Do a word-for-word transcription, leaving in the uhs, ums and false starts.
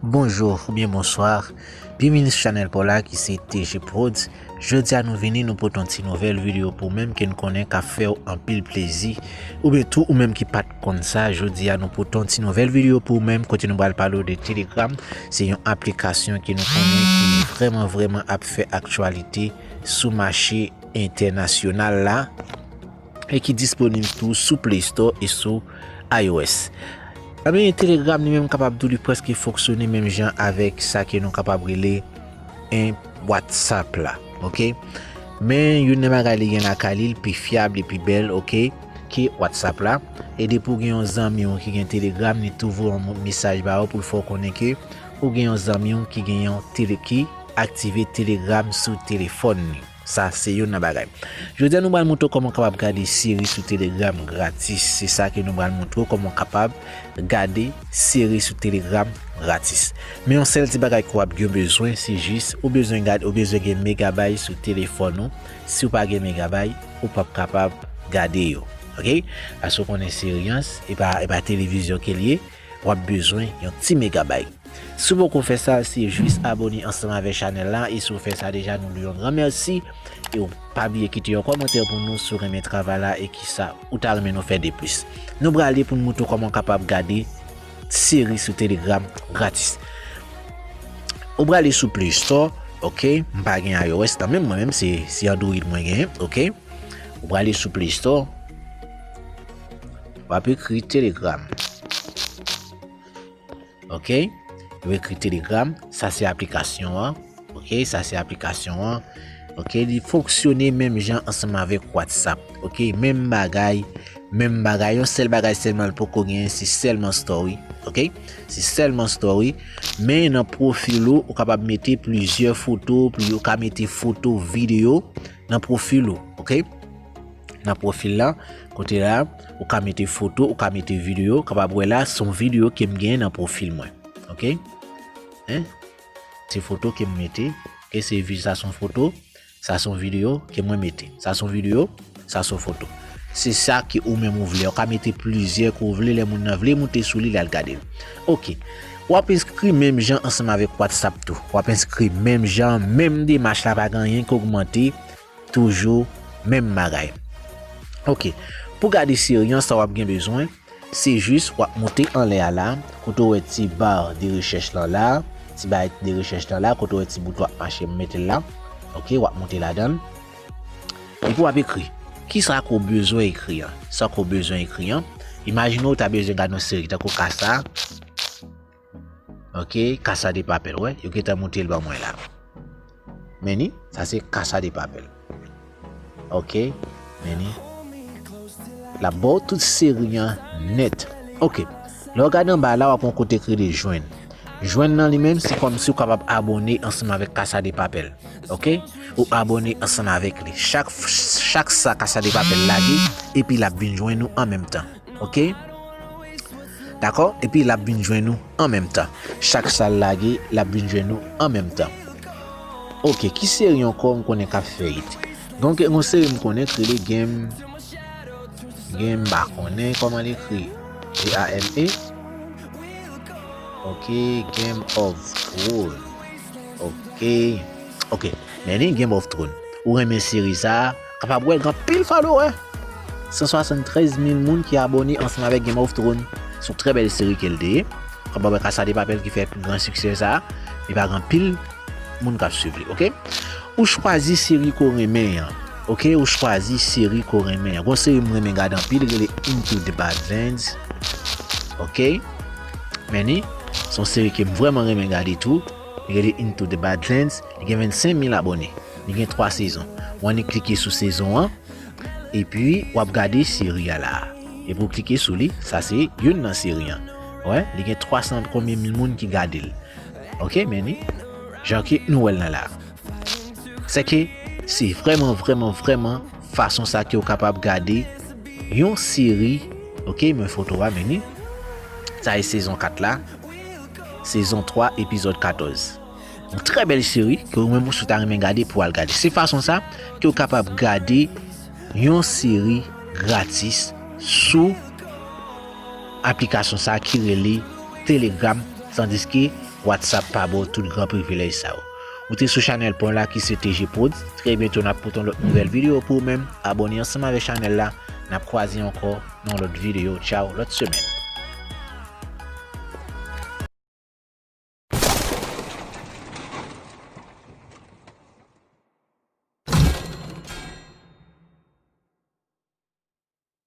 Bonjou oubyen bonswa. Byenvini sou chanèl pa w la ki se T G Prodz. Jodi a nou vini, nou pote yon ti nouvèl videyo pou ou menm ke n konnen k ap fè w anpil plezi. Oubyen tou ou menm ki pa t konn sa, jodi a nou pote yon ti nouvèl videyo pou ou menm kote nou pral pale w de Telegram. Se yon aplikasyon ke nou konnen ki vrèman, vrèman ap fè aktyalite sou mache entènasyonal la e ki disponib tou sou Play Store e sou iOS. Ebyen, Telegram li menm kapab tou li prèske fonksyone menm jan avèk sa ke nou kapab rele en WhatsApp la, oke? Men youn nan bagay li gen lakay li, li pi fyab, li pi bèl, oke, ke WhatsApp la. E depi w gen yon zanmi w ki gen Telegram, li tou voye yon mesaj ba ou pou l fè w konnen ke ou gen yon zanmi w ki gen yon tele, ki aktive Telegram sou telefòn li. Sa se youn nan bagay. Jodi a nou pral montre w kòman w kapab gade seri sou Telegram gratis. Se sa ke nou pral montre w kòman w kapab gade seri sou Telegram gratis. Men yon sèl ti bagay ke w ap gen bezwen, se jis ou bezwen gade, ou bezwen gen megabay sou telefòn ou. Si w pa gen megabay, ou p ap kapab gade yo. Oke? Paske w konnen seri an, e pa, e pa televizyon ke l ye, w ap bezwen yon ti megabay. Si w poko fè sa, se jis abone ansanm avèk chanèl la, e si w fè sa deja, nou di w yon gran mèsi. E w pa bliye kite yon kòmantè pou nou si w renmen travay la e kisa ou ta renmen nou fè de plis. Nou prale pou n montre w kòman w kapab gade seri sou Telegram gratis. Ou prale sou Play Store, oke? M pa gen iOS nan menm, mwen menm se, se Android mwen genyen, oke? Ou prale sou Play Store, w ap ekri Telegram. Oke? Ou ekri Telegram, sa se aplikasyon an. Oke, sa se aplikasyon an. Oke, li fonksyone menm jan ansanm avèk WhatsApp. Oke, menm bagay, menm bagay, yon sèl bagay sèlman l poko genyen, se sèlman story. Oke? Se sèlman story. Men nan pwofil ou, ou kapab mete plizyè foto, pli, ou ka mete foto, videyo nan pwofil ou. Oke? Nan pwofil la, kote la, ou ka mete foto, ou ka mete videyo, ou kapab wè la, se yon videyo ke m genyen nan pwofil mwen. Oke? Hein? Se foto ke m mete. Oke, se vi-, sa se yon foto, sa se yon videyo ke mwen mete. Sa se yon videyo, sa se yon foto. Se sa ke ou menm ou vle. Ou ka mete plizyè ke ou vle, lè moun nan vle moute sou li, l al gade l. Oke. W ap enskri menm jan ansanm avèk WhatsApp tou. W ap enskri menm jan, menm demach la, pa gen anyen ki ogmante. Toujou menm bagay. Oke. Pou gade seri an, sa w ap gen bezwen, se jis w ap moute anlè a la, kote w wè ti ba de rechèch lan la, ti ba de rechèch lan la, kote w wè ti bouton ap mache, m mete l la. Oke, w ap moute ladan l. Epi w ap ekri. Kisa ke w bezwen ekri an? Sa ke w bezwen ekri an? Imajine w ta bezwen gade yon seri, tankou Casa. Oke, Casa de Papel, wè, yo gentan moute l ban mwen la. Men ni, sa se Casa de Papel. Oke, men ni. L ap ba w tout seri an nèt. Oke, lè w gade anba la, w ap wè yon kote ki rele jwenn. Jwenn nan li menm, se kòmsi w kapab abone ansanm avèk Casa de Papel. Oke? Ou abone ansanm avèk li. Chak, chak sa Casa de Papel lage, epi l ap vin jwenn ou an menm tan. Oke? Dakò? Epi l ap vin jwenn ou an menm tan. Chak sa l lage, l ap vin jwenn ou an menm tan. Oke, ki seri ankò m konnen k ap fè it? Donk, yon seri m konnen k rele Game, Game, m pa konnen kòman l ekri. G A M E. Oke, Game of Thrones. Oke. Oke. Men ni Game of Thrones. Ou renmen seri sa a, kapab wè l gen anpil follower. San swasanntrèz mil moun ki abone ansanm avèk Game of Thrones. Se yon trè bèl seri ke l te ye. Kapab wè Casa de Papel ki fè pi gran siksè sa a. Li pa gen anpil moun k ap swiv li, oke? Ou chwazi seri ke w renmen an. Oke, ou chwazi seri ke w renmen an. Gon seri m renmen gade anpil, rele Into the Badlands. Oke? Men ni, se yon seri ke m vrèman renmen gade tou. Li rele Into the Badlands. Li gen vennsenk mil abone. Li gen twa sezon. W annik klike sou sezon an. Epi, w ap gade seri a la. Epi w klike sou li, sa se youn nan seri an. Wè, li gen twa san konbyen mil moun ki gade l. Oke, men ni, jan ke nou wè l nan la. Sèke, se vrèman, vrèman, vrèman fason sa ke w kapab gade yon seri, oke, men foto a, men ni. Sa e sezon kat la, sezon twa, epizòd katòz. Yon trè bèl seri ke ou menm ou si w ta renmen gade pou w al gade. Se fason sa ke w kapab gade yon seri gratis sou aplikasyon sa ki rele Telegram, tandiske WhatsApp pa ba w tout gran privilèj sa yo. Ou te sou chanèl pa w la ki se T G Prodz. Trè byento n ap pote yon lòt nouvèl videyo pou ou menm. Abòne ansanm avèk chanèl la. N ap kwaze ankò nan yon lòt videyo. Tchaw, lòt semèn.